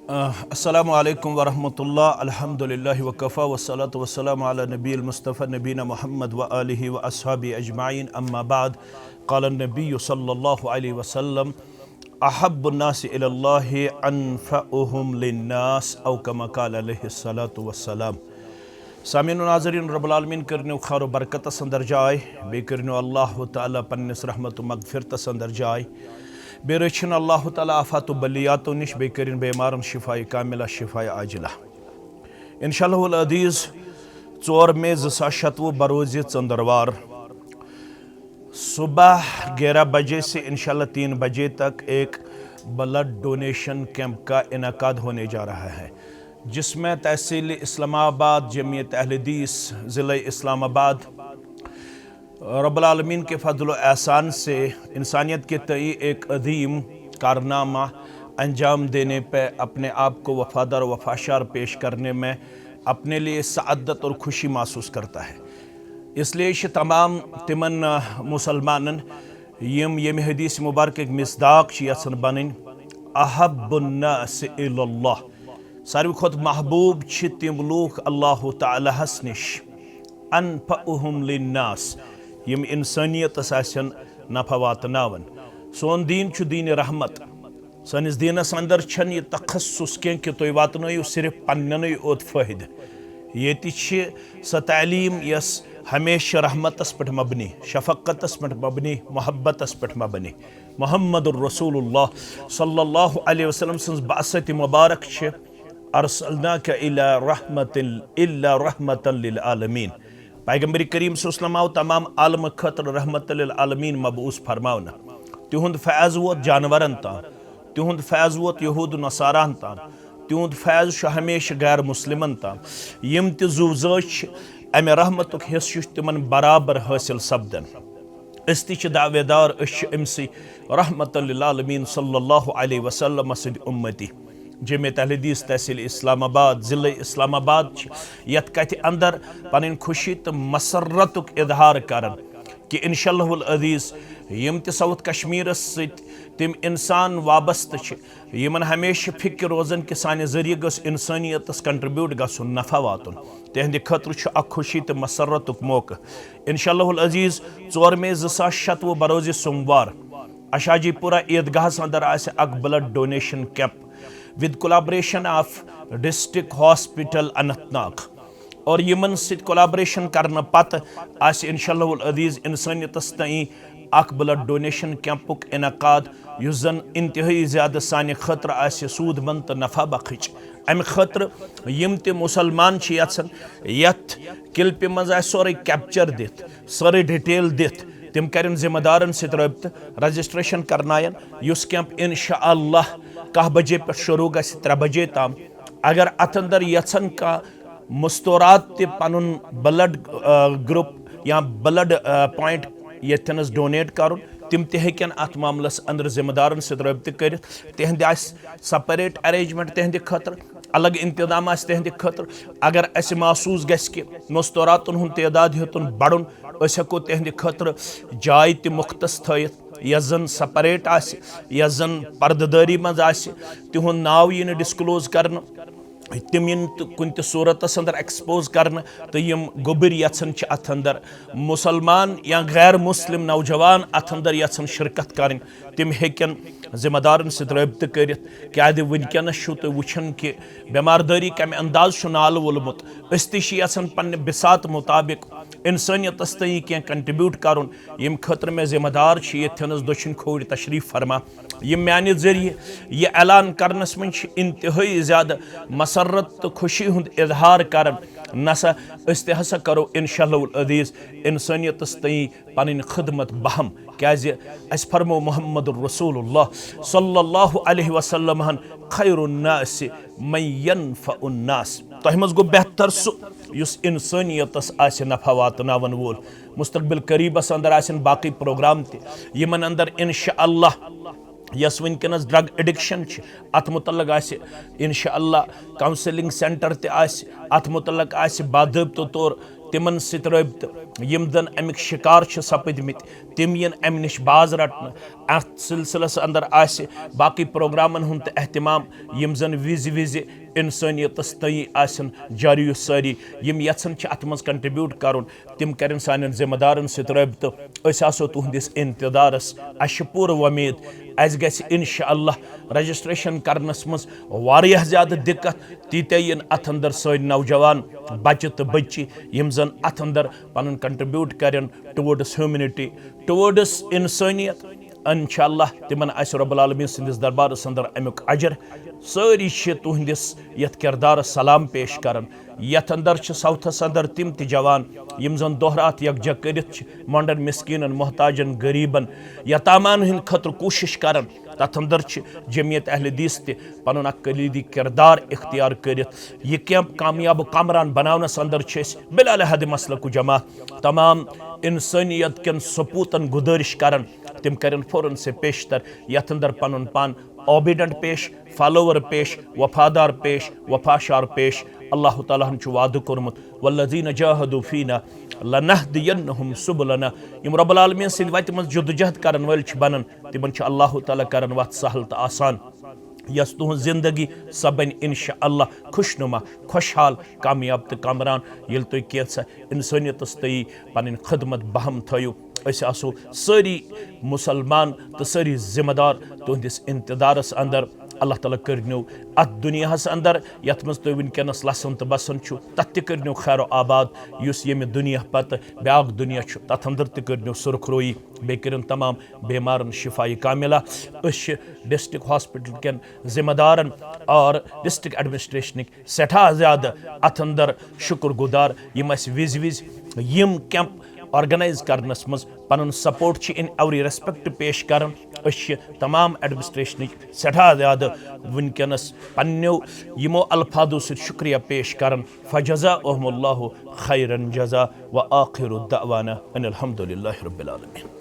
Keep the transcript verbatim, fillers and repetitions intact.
آه، السلام عليكم ورحمة الله. الحمد لله وكفى، والصلاة والسلام على النبي المصطفى نبينا محمد وآله وأصحابه أجمعين. أما بعد، قال النبي صلى الله عليه وسلم: أحب الناس إلى الله أنفعهم للناس، أو كما قال عليه الصلاة والسلام. سامعین و ناظرین، رب العالمین کٔرنو خیر و برکتس اندر جاے، بیٚیہِ کٔرنو اللہ تعالیٰ پننِس رحمت و مغفرتس اندر جاے، بیٚیہِ رٔچھِن اللہ تعالیٰ آفات و بلیاتو نِش، بیٚیہِ کٔرِن بیمارن شفاء کاملہ، شفاء عاجلہ۔ انشاءاللہ العزیز، ژور مئی زٕ ساس شتوُہ بروزِ ژندروار، صبح گیارہ بجے سے انشاءاللہ تین بجے تک ایک بلڈ ڈونیشن کیمپ کا انعقاد ہونے جا رہا ہے، جس میں تحصیل اسلام آباد، جمعیت اہل حدیث ضلع اسلام آباد، رب العالمین کے فضل و احسان سے انسانیت کے تئیں ایک عظیم کارنامہ انجام دینے پہ اپنے آپ کو وفادار و وفاشار پیش کرنے میں اپنے لیے سعادت اور خوشی محسوس کرتا ہے۔ اس لیے چھِ تمام تِمن، آ، مسلمانن یِم ییٚمہِ حدیث مبارکٕکۍ مصداق چھِ یژھان بنٕنۍ، احب الناس الی اللہ، ساروی کھۄتہٕ محبوب چھِ تِم لوٗکھ اللہ تعالیٰ ہس نِش، انفعہم للناس، یِم انسانیتس آسن نفع واتناوان۔ سون دیٖن چھُ دیٖنِ رحمت۔ سٲنِس دیٖنس اندر چھنہٕ یہِ تخصص کینٛہہ کہِ تُہۍ واتنٲیِو صرف پننٮ۪نٕے یوت فٲیدٕ۔ ییٚتہِ چھِ سۄ تعلیٖم یۄس ہمیشہِ رحمتس پٮ۪ٹھ مبنی، شفقتس پٮ۪ٹھ مبنی، محبتس پٮ۪ٹھ مبنی۔ محمد الرسول اللہ صلی اللہ علیہ وسلم سٕنٛز بعثت مبارک چھِ، ارسلناک الا رحمت، الا رحمت للعالمین۔ پیغمبر کریم صلی اللہ علیہ وسلم آو تمام عالمہٕ خٲطرٕ رحمت للعالمین مبعوث فرماونہٕ۔ تِہُنٛد فیض ووت جانورن تام، تِہُنٛد فیض ووت یہود و نصاراہن تام، تِہُنٛد فیض چھُ ہمیشہِ غیر مسلمن تام۔ یِم تہِ زُو زٲژ چھِ، امہِ رحمتُک حصہٕ چھُ تِمن برابر حٲصِل سپدان۔ أسۍ تہِ چھِ دعوے دار، أسۍ چھِ أمۍ سٕے رحمت للعالمین صلی اللہ علیہ وسلمس سٕنٛدۍ اُمتی۔ جمعیت اہل حدیث تحصیل اسلام آباد، ضلع اسلام آباد چھِ یتھ کتھِ اندر پنٕنۍ خوشی تہٕ مسرتُک اظہار کران کہِ انشاءاللہ العزیز یِم تہِ ساؤتھ کشمیرس سۭتۍ تِم انسان وابستہٕ چھِ، یِمن ہمیشہِ فکر روزان کہِ سانہِ ذٔریعہٕ گٔژھ انسٲنیتس کنٹریبیوٹ گژھُن، نفع واتُن، تِہنٛدِ خٲطرٕ چھُ اکھ خوشی تہٕ مسرتُک موقعہٕ۔ انشاءاللہ العزیز، ژور مئی زٕ ساس شتوُہ بروزِ سوموار اشاجی پورہ عیدگاہس اندر آسہِ اکھ blood donation camp with collaboration of district hospital Anantnag. اور یِمن سۭتۍ کولابریشن کرنہٕ پتہٕ آسہِ انشاءاللہ العزیز انسٲنیتس تئیں اکھ بلڈ ڈونیشن کیمپُک انعقاد، یُس زن انتہٲئی زیادٕ سانہِ خٲطرٕ آسہِ سود مند تہٕ نفع بخش۔ امہِ خٲطرٕ یِم تہِ مسلمان چھِ یژھان یتھ کلپہِ منٛز آسہِ سورُے کیپچر دِتھ، سٲرٕے ڈیٹیل دِتھ، تِم کرن ذمہ دارن سۭتۍ رٲبطہٕ، رجسٹریشن کرناین۔ یُس کیمپ انشاءاللہ کاہ بجے پٮ۪ٹھ شروع گژھِ ترٛےٚ بجے تام۔ اگر اتھ اندر یژھن کانٛہہ مستورات تہِ پنُن بلڈ، آ، گروپ یا بلڈ، آ، پوینٹ ییٚتھٮ۪نس ڈونیٹ کرُن، تِم تہِ ہیٚکن اتھ معاملس اندر ذمہ دارن سۭتۍ رٲبطہٕ کٔرِتھ۔ تِہنٛدِ آسہِ سپریٹ ارینجمنٹ تِہنٛدِ خٲطرٕ، الگ انتظام آسہِ تِہنٛدِ خٲطرٕ۔ اگر اسہِ محسوس گژھِ کہِ مستوراتن ہُنٛد تعداد ہیوٚتُن بڑُن، أسۍ ہیٚکو تِہنٛدِ خٲطرٕ جاے تہِ مختص تھٲیِتھ، یۄس زن سپریٹ آسہِ، یۄس زن پردٕ دٲری منٛز آسہِ، تِہُنٛد ناو یی نہٕ ڈسکلوز کرنہٕ۔ تِم یِن تہٕ کُنہِ تہِ صوٗرتس اندر ایکسپوز کرنہٕ، تہٕ یِم گوٚبٕرۍ یژھان چھِ اتھ اندر، مسلمان یا غیر مسلم نوجوان اتھ اندر یژھان شرکت کرٕنۍ، تِم ہیٚکن ذمہ دارن سۭتۍ رٲبطہٕ کٔرِتھ۔ کیازِ وٕنکیٚنس چھِو تُہۍ وٕچھان کہِ بٮ۪مار دٲری کمہِ انداز چھُ نالہٕ وولمُت۔ أسۍ تہِ چھِ یژھان پننہِ بساط مطابق انسٲنیتس تام کینٛہہ کنٹریبیوٹ کرُن، ییٚمہِ خٲطرٕ مےٚ ذمہ دار چھِ ییٚتھٮ۪نس دٔچھِنۍ کھوورِ تشریف فرما۔ یِم میانہِ ذٔریعہٕ یہِ اعلان کرنس منٛز چھِ انتہٲئی زیادٕ مسرت تہٕ خوشی ہُنٛد اظہار کران۔ نسا أسۍ تہِ ہسا کرو انشاءاللہ العزیز انسٲنیتس تام پنٕنۍ خدمت بہم، کیازِ اسہِ فرمو محمد رسول اللہ صلی اللہ علیہ وسلمن، خیر الناس من ینفع الناس۔ تۄہہِ منٛز گوٚو بہتر سُہ یُس انسٲنیتس آسہِ نفع واتناون وول۔ مستقبل قریبس اندر آسن باقی پروگرام تہِ، یِمن اندر انشاءاللہ یۄس وٕنکیٚنس ڈرگ ایڈکشن چھِ، اتھ متعلق آسہِ انشاءاللہ کاؤنسلنگ سینٹر تہِ آسہِ، اتھ متعلق آسہِ باضٲبطہٕ طور تِمن سۭتۍ رٲبطہٕ، یِم زن اَمِکۍ شِکار چھِ سپٕدمٕتۍ، تِم یِن اَمہِ نِش باز رٹنہٕ۔ اَتھ سلسلس اندر آسہِ باقٕے پروگرامن ہُنٛد تہِ اہتمام، یِم زن وِزِ وِزِ انسٲنیتس تٲیی آسن جاری و سٲری۔ یِم یژھان چھِ اتھ منٛز contribute کرُن، تِم کرن سانٮ۪ن ذمہٕ دارن سۭتۍ رٲبطہٕ۔ أسۍ آسو تُہنٛدِس انتظارس۔ اسہِ چھِ پوٗرٕ وۄمید اسہِ گژھِ انشاءاللہ registration کرنس منٛز واریاہ زیادٕ دقت۔ تیٖتیٛاہ یِن اتھ اندر سٲنۍ نوجوان بچہِ تہٕ بچی، یِم زن اتھ اندر پنُن contribute کرن towards humanity، towards انسٲنیت۔ انشاءاللہ تِمن آسہِ رب العالمین سٕنٛدِس دربارس اندر امیُک اجر۔ سٲری چھِ تُہنٛدِس یتھ کردارس سلام پیش کران۔ یتھ اندر چھِ southس اندر تِم تہِ جوان، یِم زن دۄہ راتھ یکجا کٔرِتھ چھِ مۄنڈن، مسکیٖنن، محتاجن، غریبن، یتامان ہٕنٛدِ خٲطرٕ کوٗشش کران۔ تتھ اندر چھِ جمعیت اہل حدیث تہِ پنُن اکھ کلیدی کردار اختیار کٔرِتھ۔ یہِ camp کامیاب و کامران بناونس اندر چھِ أسۍ بلا لحاظ مسلک و جماعت تمام انسانیت کٮ۪ن سپوٗتن گُزٲرِش کران، تِم کرن فوراً سے پیشتر یتھ اندر پنُن پان obedient پیش، follower پیش، وفادار پیش، وفاشار پیش۔ اللہ تعالیٰ ہن چھُ وعدٕ کوٚرمُت، "والذین جاہدوا فینا لنہدینہم سبلنا"۔ یِم رب العالمین سٕنٛدِ وتہِ منٛز جدوجہد کرن وٲلۍ چھِ بنان، تِمن چھُ اللہ تعالیٰ کران وتھ سہل تہٕ آسان۔ یۄس تُہنٛز زندگی، سۄ بنہِ انشاءاللہ خوشنما، خوشحال، کامیاب تہٕ کامران، ییٚلہِ تُہۍ کینٛژھا انسٲنیتس تٲیی پنٕنۍ خدمت بہم تھٲیِو۔ أسۍ آسو سٲری مسلمان تہٕ سٲری ذمہٕ دار تُہنٛدِس انتظارس اندر۔ اللہ تعالیٰ کٔرنیو اتھ دُنیاہس اندر، یتھ منٛز تُہۍ وٕنکیٚنس لسان تہٕ بسان چھِو، تتھ تہِ کٔرنیو خیر و آباد۔ یُس ییٚمہِ دُنیا پتہٕ بیاکھ دُنیا چھُ، تتھ اندر تہِ کٔرنیو سُرخ رویی۔ بیٚیہِ کٔرِن تمام بیمارن شفایہِ کاملہ۔ أسۍ چھِ district hospital کٮ۪ن ذمہٕ دارن اور district administrationٕکۍ سٮ۪ٹھاہ زیادٕ اتھ اندر شُکر گُزار، یِم اسہِ وِزِ وِزِ یِم camp organize کرنس منٛز پنُن support چھِ in every respect پیش کران۔ أسۍ چھِ تمام administrationٕکۍ سٮ۪ٹھاہ زیادٕ وٕنکیٚنس پننیو یِمو الفاظو سۭتۍ شُکریہ پیش کران۔ فجزاءہم اللہ خیرا جزا، وآخر دعوانا ان الحمد للہ رب العالمین۔